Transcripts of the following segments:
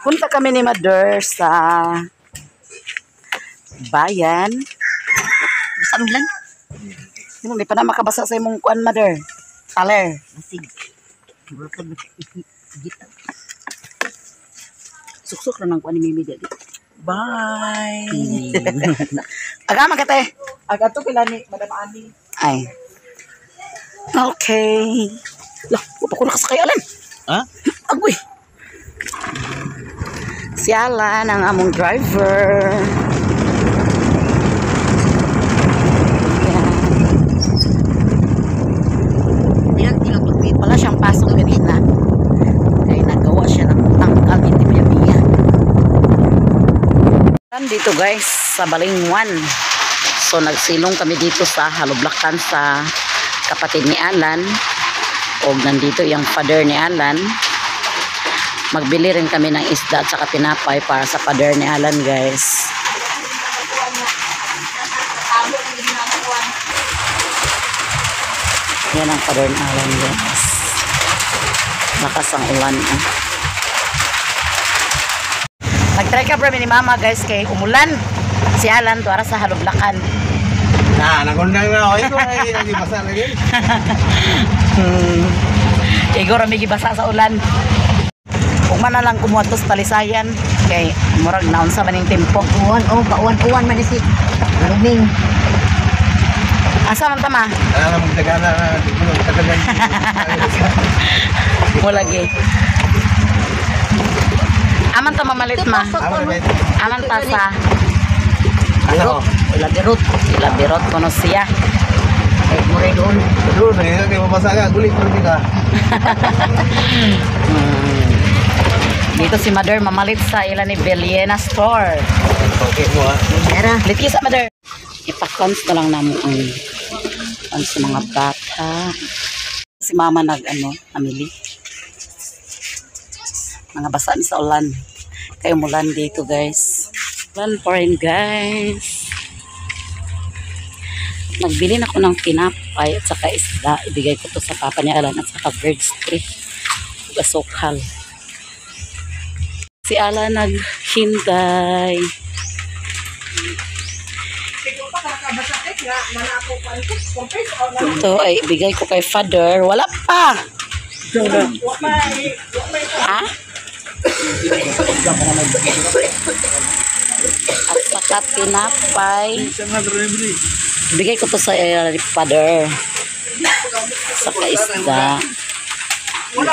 Punta kami ni Mother sa bayan. Basta mo lang. Hindi pa na makabasa sa imong kuan, Mother. Taler. Masig. Suksok na ng kuan ni Mimi dali. Bye. Agama ka te. Aga to kila ni Madam Ani. Ay. Okay. Lah, wa pa ko nakasakay, Alan. Ha? Agoy. Si Alan ang among driver. Yan. Wala siyang pasok kanina. Kaya nagawa siya ng tangkal ni Tibia. Dito guys, sa Balingwan. So nagsilong kami dito sa Haloblakan sa kapatid ni Alan. O nandito yung father ni Alan. Magbili rin kami ng isda at saka tinapay para sa father ni Alan, guys. Yan ang father ni Alan, guys. Lakas ang ulan. Eh. Nag-try ka bro ni mama, guys, kay umulan. Si Alan tuara sa Haloblakan. Na, nagundang na ako. Ito ay nagibasa lagi. Igor may gibasa sa ulan. Ugma na lang kumuha to sa Talisayan kay murag naon sa maning tempo. Uwan, oh, pauwan-uwan man si Luming. Asa man tama? Ano magdagana na magdaganan. Wala gi. Aman ta mamalit ma. Aman ta sa Ano? Labirot. Labirot kuno siya. Ay, muray doon. Doon eh, kay mabasa ka, gulit ko ka. Dito si Mother mamalit sa ila ni Bellena store. Okay mo ha. Era. Litki sa Mother. Ipakons na lang namo ang sa mga bata. Si Mama nag ano, namili. Mga basa ni sa ulan. Kayo umulan dito, guys. Ulan pa rin, guys. Nagbili na ako ng tinapay at saka isda. Ibigay ko to sa papa ni Alan at saka birds tree. Ug asukal. Si Alan naghintay. Ito ay ibigay ko kay father. Wala pa. Ha? At saka tinapay. Ibigay ko to sa father. Saka isda. Wala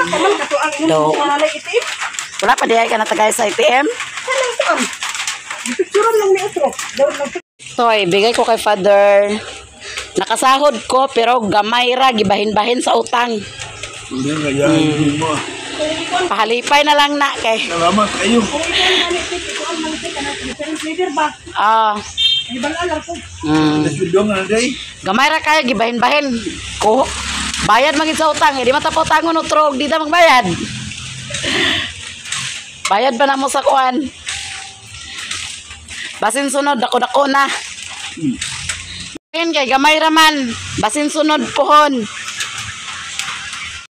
pa man kato ang Do. ATM. Wala pa diay ka natagay sa ATM? Picturean lang ni otro. Ito ay ibigay ko kay father. Nakasahod ko pero gamay ra gibahin-bahin sa utang. Pahalipay na lang na kay. Salamat kayo. Ah. Gamay ra kayo gibahin-bahin. Ko bayad man gid sa utang, eh, di man ta pautangon otro og di ta magbayad. Bayad pa na mo sa kuan. Basin sunod dako-dako na. Ayun kay gamay ra man. Basin sunod pohon.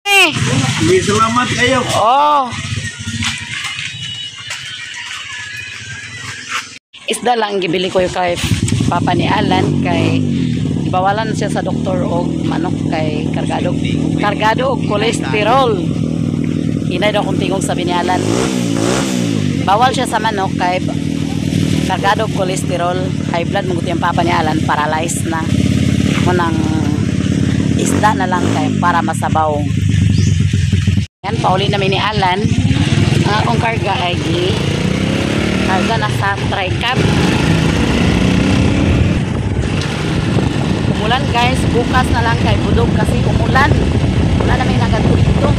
Eh. Salamat kayo. Oh. Isda lang gibili ko yung kay papa ni Alan kay ibawalan siya sa doktor og manok kay kargado kargado og kolesterol. Hinay daw kung tingog sabi ni Alan. Bawal siya sa manok kay kargado og kolesterol, high blood maguti ang papa ni Alan, paralyzed na. Munang isda na lang kay para masabaw. Yan, pauli namin ni Alan. Ang akong karga ay karga na sa tricab. Umulan guys, bukas na lang kay budog kasi umulan. Wala namin nagadto dito.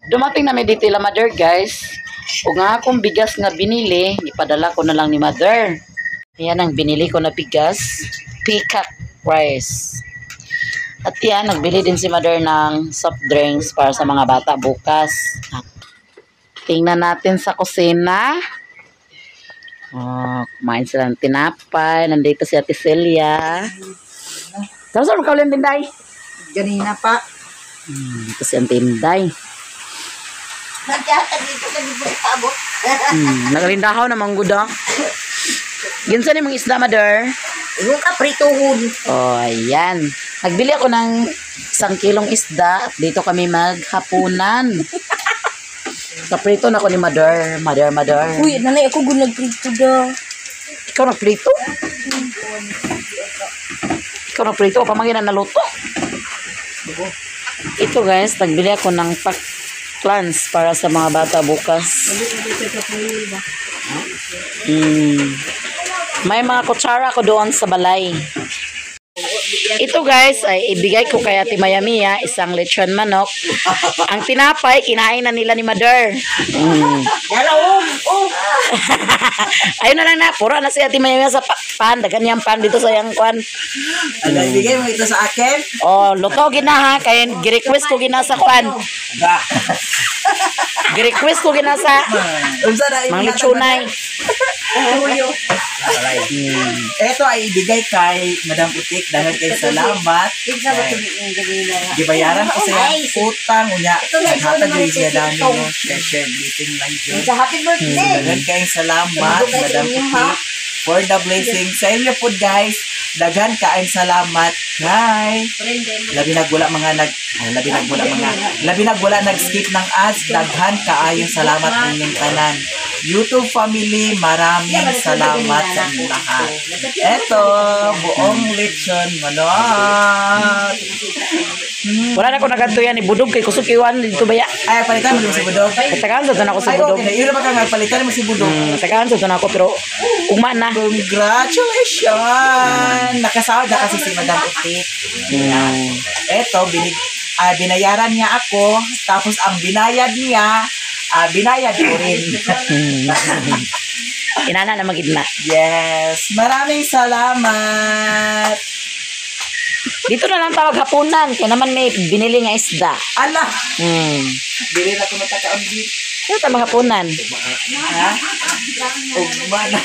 Dumating namin dito ila mother guys. Ug nga akong bigas nga binili, ipadala ko na lang ni mother. Ayan ang binili ko na bigas, peacock rice. At yan, nagbili din si mother ng soft drinks para sa mga bata bukas. Tingnan natin sa kusina. Oh, kumain sila ng tinapay. Nandito si Ate Celia. Tapos saan ka ulit, Tinday? Ganina pa. Dito si Ate Inday. Nagkatag dito sa libro paabot. Nagalindahaw na mangguda. Ginsa ni mga isda, mother? Yung ka prituhon. Oh, ayan. Nagbili ako ng 1 kilong isda. Dito kami maghapunan. Kaprito na ako ni mother. Mother, mother. Uy, nanay ako gud nagprito da. Ikaw nagprito? Ikaw nagprito o pamangkin na naluto? Ito guys, nagbili ako ng pack plans para sa mga bata bukas. May mga kutsara ako doon sa balay. Ito guys, ay ibigay ko kay Ate Mayamia, isang lechon manok. Ang tinapay, kinain na nila ni Mother. Dala oh. Oh. Ayun na lang na, puro na si Ate Mayamia sa pan. Dagan niyang pan dito sa iyang kwan. Ano, ibigay mo ito sa akin? Oh, luto gina ha, kay gi-request ko gina sa kwan. Ba. Gi-request ko gina sa Unsa na mga lechonay. Ito ay ibigay kay Madam Utik dahil kay salamat. Kinsa ba tumi yung ganina? Gibayaran ko sa Ay, utang unya. Ito na, ito Naghatag na, gyud siya ito, dami ito. no. Share share blessing lang jud. Sa happy birthday. Daghan kayong salamat, Thank you Madam sa inyo, ha? Utik, for the blessing. Sa inyo po guys, daghan kaayong salamat kay labi nagwala nag-skip ng ads, daghan kaayong salamat ninyong tanan. YouTube family, maraming salamat sa inyong lahat. Eto, buong lechon manok. Wala na ko nagadto yan ni Budog kay kusog iwan dito baya. Ay, palitan mo si Budog. Tagaan sa to ako sa Ay, Budog. okay na. Yun na ba ka nga, palitan mo si Budog. Tagaan sa to na ako pero ugma na. Congratulations! Nakasahod na kasi si Madam Utik. Eto, binayaran niya ako, tapos ang binayad niya, binayad ko rin. Inana na magid na. Yes! Maraming salamat! Dito na lang tawag hapunan kay naman may binili nga isda. Ala! Dili na ko matakaambit. Dito ta maghapunan. Ha? Ugma na.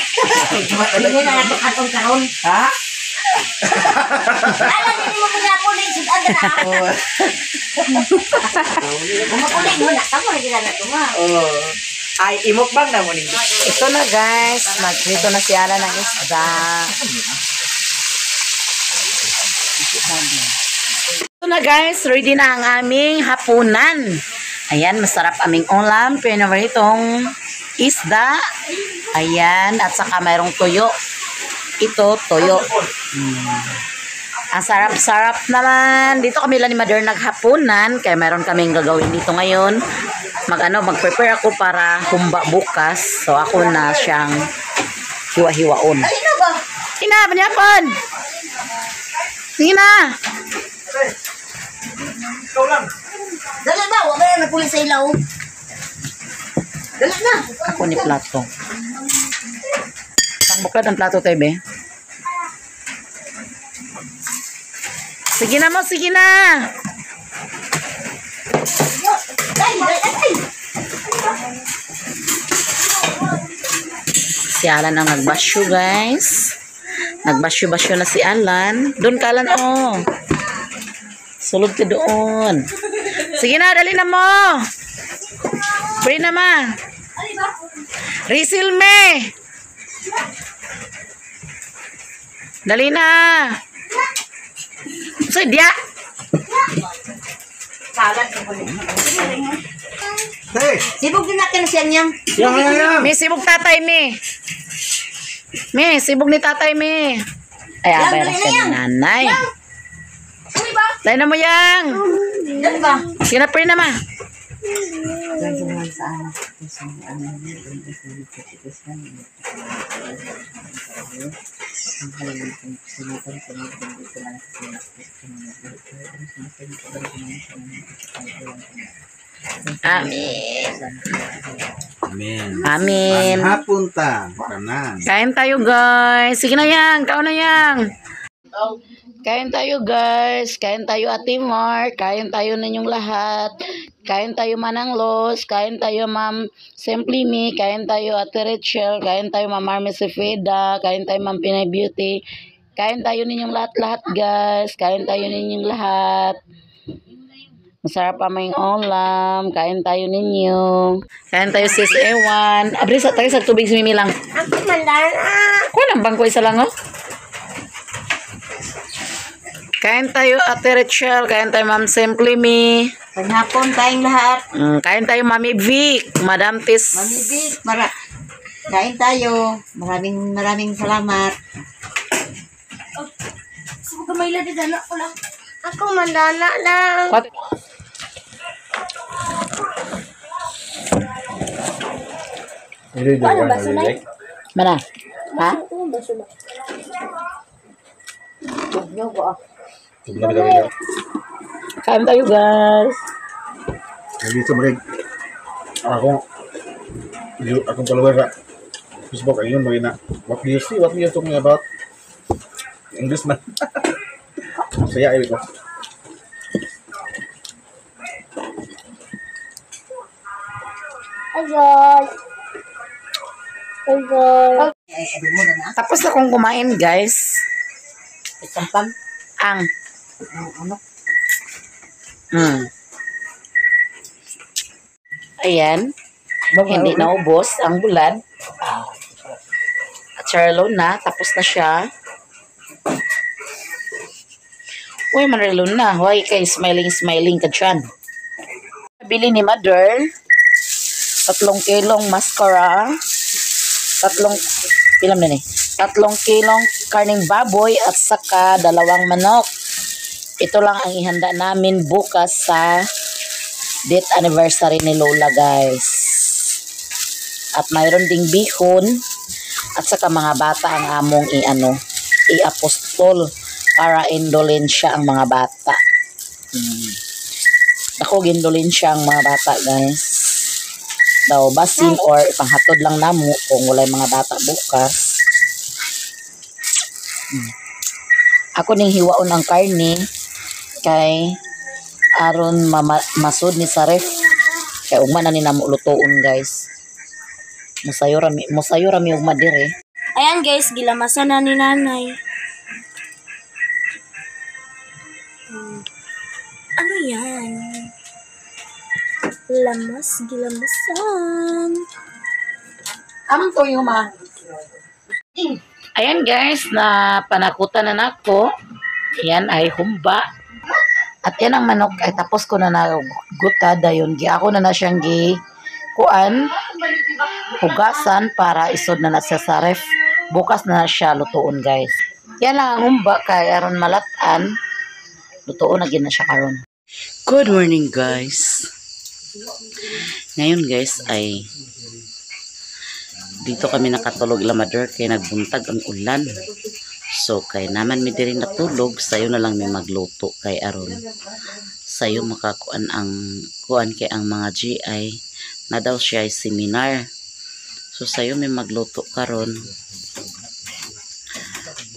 Ugma na Hindi lang. na nato katong karon. Ha? Ala dili mo kunya kuling sud na. Oh. Kumakuling mo na kamo ra gila na to ha. Oh. Ay, imukbang na mo ninyo. Ito na guys, nagprito na si Ala ng isda. Ito na guys, ready na ang aming hapunan. Ayan, masarap aming ulam. Pinoritong isda. Ayan, at saka mayroong tuyo. Ito, tuyo. Ang sarap-sarap naman. Dito kami lang ni Mother naghapunan. Kaya mayroon kaming gagawin dito ngayon. Mag-prepare ako para humba bukas. So ako na siyang hiwa-hiwaon. Alino ba? Ina, panyapon! Sige na! Ikaw lang. Dali ba? Wa ba nagpuli sa ilaw? Dali na. Ako ni plato. Pangbuklad ang plato, tebe. Sige na mo, sige na! Ay, ay, ay. Si Alan ang nagbasyo, guys. Nagbasyo-basyo na si Alan. Doon ka, Alan, oh. Sulod ka doon. Sige na, dali na mo. Free na, ma. Risil me. Dali na. So, dia. Hey! Sibog din natin siya niyang. Yang, yang, yang! Mi, sibog tatay, mi. Mi, sibog ni tatay, mi. Ay, Yang, abay dali na na siya ni yang. nanay. Dali ba? Dali na mo, yang. Dali ba? Sige na, pray na, ma. Amen. Amen. Amen. Hapon ta. Tanan. Kain tayo, guys. Sige na, yang. Kaon na, yang. Kain tayo, guys. Kain tayo, Ate Mark. Kain tayo ninyong lahat. Kain tayo, Manang Los. Kain tayo, Ma'am Simply Me. Kain tayo, Ate Rachel. Kain tayo, Ma'am Army Sefeda. Kain tayo, Ma'am Pinay Beauty. Kain tayo ninyong lahat-lahat, guys. Kain tayo ninyong lahat. Masarap aming ulam. Kain tayo ninyo. Kain tayo, sis Ewan. Abri sa tayo sa tubig si Mimi lang. Ako mandana. Kuha ng bangko isa lang, oh. Kain tayo, Ate Rachel. Kain tayo, Ma'am Simply Me. Panghapon tayong lahat. Kain tayo, Mami Vic. Madam Tis. Mami Vic, kain tayo. Maraming maraming salamat. Sa gamay lang dana ko lang. Ako mandana lang. What? Ano ba sunay? Mana? Ha? Ano ba sunay? Kain tayo, guys. Dito magig akong akong follower sa Facebook ayun maging na what do you see, what are you talking about, English man. Saya ay ko. Ayoy. Ayoy. Tapos na kong kumain, guys. Sampang. Ang. Ano? Ayan. Hindi naubos ang bulad. At Charlo na. Tapos na siya. Uy, Manrelo na. Hoy, kay smiling smiling ka dyan. Bili ni Mother. 3 kilong mascara. Tatlong, ilan na ni? 3 kilong karning baboy at saka 2 manok. Ito lang ang ihanda namin bukas sa death anniversary ni Lola, guys. At mayroon ding bihon at saka mga bata ang among iano, i-apostol para indolensya ang mga bata. Ako, gindolensya ang mga bata, guys. Daw basin or ipanghatod lang namo kung walay mga bata bukas. Ako ning hiwaon ang karne kay aron masud ni sa ref. Kay ugma na ni namo lutoon, guys. Musayo rami ugma dire. Ayan guys, gilamasan na ni nanay. Ano yan? Lamas, gilamasan. Amang to yung ma. Ayan guys, na panakutan na nako. Ayan ay humba. At yan ang manok ay tapos ko na naguta dayon gi ako na na siyang gi kuan hugasan para isod na na siya sa ref. Bukas na na siya lutuon, guys. Yan lang ang humba kay aron malatan. Lutuon na gid na siya karon. Good morning, guys. Ngayon guys ay dito kami nakatulog ila Mother kay nagbuntag ang ulan. So kay naman mi diri natulog, sayo na lang mi magluto kay aron sayo makakuan ang kuan kay ang mga GI na daw siya ay seminar. So sayo mi magluto karon.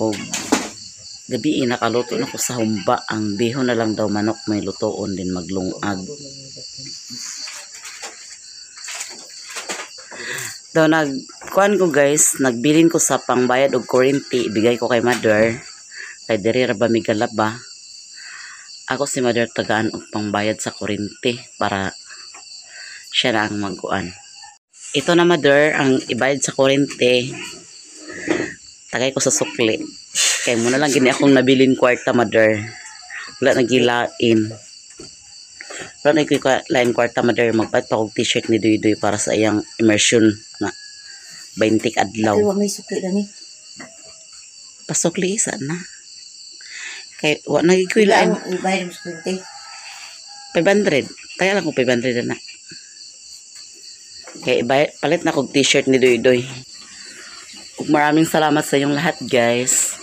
Og gabi nakaluto na ko sa humba, ang bihon na lang daw manok may lutoon din maglungag. Daw nag kuan ko guys, nagbilin ko sa pangbayad og kuryente, ibigay ko kay Mother. Kay diri ra ba mi galaba. Ako si Mother tagaan og pangbayad sa kuryente para siya na ang magkuan. Ito na Mother ang ibayad sa kuryente. Tagay ko sa sukli. Kay mo na lang gini akong nabilin kwarta, Mother. Wala na gilain. Wala na ko'y lain kwarta, Mother. Magbayad pa kog t-shirt ni Duy Duy para sa iyang immersion na 20 adlaw. Ay, wa may sukli na ni. Pasukli isa na. Kay wa na ko'y lain. Ang ibayad mo sa kuryente. 500. Tayo lang kung 500 na. Kay palit na kog t-shirt ni Duy Duy. Ug maraming salamat sa inyong lahat, guys.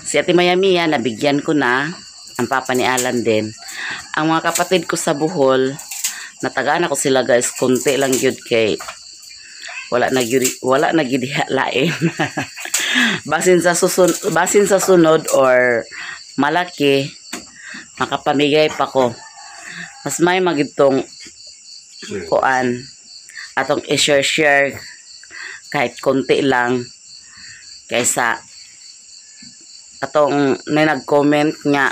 Si Ate Mayamia, nabigyan ko na. Ang papa ni Alan din. Ang mga kapatid ko sa Bohol, natagaan ako sila guys, konti lang gyud kay wala na gyud lain. Basin sa sunod or malaki makapamigay pa ko. Mas may magitong kuan atong i-share-share kahit konti lang kaysa atong may nag-comment nga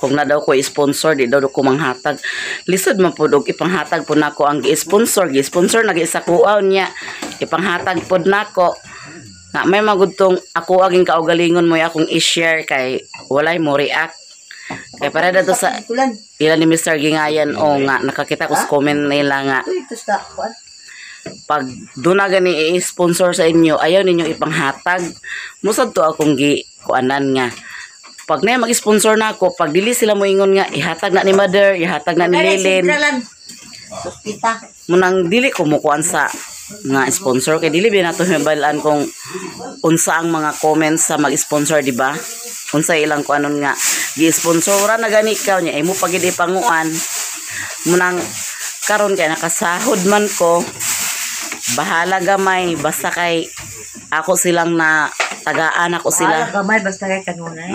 Kung na daw ko sponsor, di daw ko manghatag. Lisod man pud og ipanghatag po nako ang gi-sponsor, gi-sponsor na isa kuaw niya. Ipanghatag pod nako. Nga may magudtong ako aging kaugalingon mo akong i-share kay walay mo react. Kay para dato sa Tulan. ila ni Mr. Gingayan o nga nakakita ko sa comment nila nga Uy, ito sa kuan. Pag doon na gani i-sponsor sa inyo, ayaw ninyo ipanghatag. Musad to akong gi kuanan nga. Pag na mag-sponsor na ako, pag dili sila moingon nga ihatag na ni Mother, ihatag na ni Lilin. Kita. Munang dili ko mukuan sa nga sponsor kay dili ba nato hibalaan kung unsa ang mga comments sa mag-sponsor, di ba? Unsa ilang kuanon nga gi-sponsor ra na gani ikaw niya imo pagid ipanguan. Munang karon kay nakasahod man ko, bahala gamay basta kay ako silang na tagaan ako sila. Bahala gamay basta kay kanunay.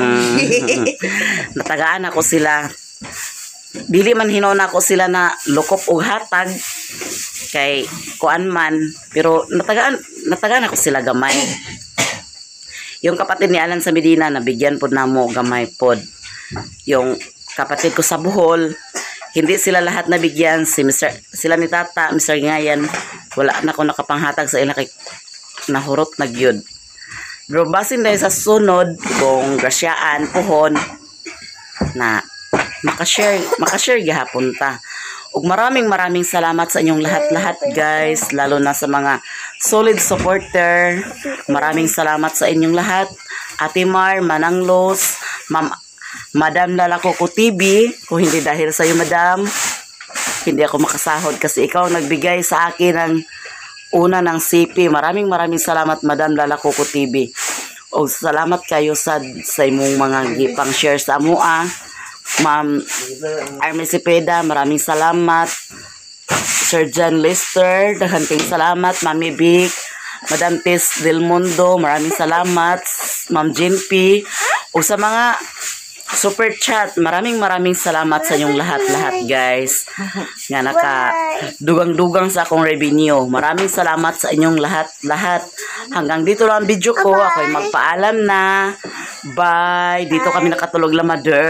Natagaan ako sila. Dili man hinuon ako sila na lukop og hatag kay kuan man, pero natagaan natagaan ako sila gamay. Yung kapatid ni Alan sa Medina, nabigyan pod namo gamay pod. Yung kapatid ko sa Bohol, hindi sila lahat nabigyan. Si Mr. sila ni Tata, Mr. Ngayan, wala na ko nakapanghatag sa ila kay nahurot na gyud. Pero basin dahil sa sunod kung grasyaan pohon na makashare makashare gihapon ta. Ug maraming maraming salamat sa inyong lahat-lahat, guys, lalo na sa mga solid supporter. Maraming salamat sa inyong lahat. Ate Mar, Manang Los, Ma'am Madam Lala Coco TV, kung hindi dahil sa iyo, Madam, hindi ako makasahod kasi ikaw ang nagbigay sa akin ng una ng CP. Maraming maraming salamat, Madam Lala Coco TV. O salamat kayo sa imong mga gipang share sa amoa. Ma'am Army Cepeda, maraming salamat. Sir John Lister, daghan kayong salamat. Mami Vic, Madam Tess Del Mundo, maraming salamat. Ma'am Jean P. O sa mga super chat, maraming maraming salamat sa inyong lahat-lahat, guys. Nga naka dugang-dugang sa akong revenue. Maraming salamat sa inyong lahat-lahat. Hanggang dito lang ang video ko. Ako'y magpaalam na. Bye. Dito kami nakatulog la, Mother.